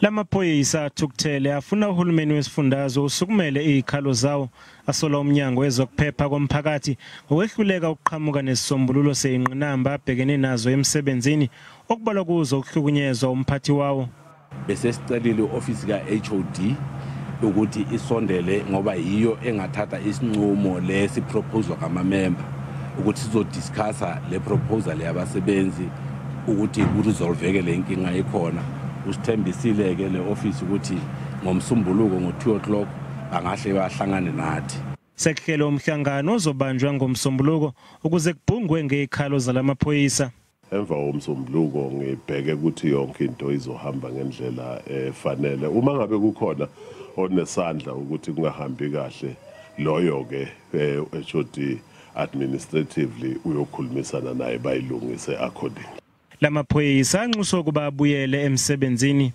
Lamaphoyisa athukuthele afuna uhulumeni wesifundazwe usukumele izikhalo zawo. Asola umnyango wezokuphepha komphakathi ngokwehluleka ukuqhamuka nesisombululo seyingqinamba abhekene nazo emsebenzini, okubalwa kuzo ukuhlukunyezwa umphathi wawo. Bese sicelile i-ofisi ka-HOD ukuthi isondele, ngoba yiyo engathatha isinqumo lesi proposal kamamemba, ukuthi sizodiscussa le proposal yabasebenzi ukuthi kuresolveke le nkinga ekhona. Usithembisile-ke le ofisi ukuthi ngomsombuluko ngo-2 o'clock bangahle bahlangane nathi. Sekuhlelwe umhlangano ozobanjwa ngomsombuluko ukuze kubhungwe ngezikhalo zalamaphoyisa. Emva komsombuluko ngibheke ukuthi yonke into izohamba ngendlela efanele. Uma ngabe kukhona onesandla ukuthi kungahambi kahle, loyo ke HOD administratively uyokhulumisana naye, bayilungise accordingly. Lamaphoyisa anxuswa ukuba abuyele emsebenzini.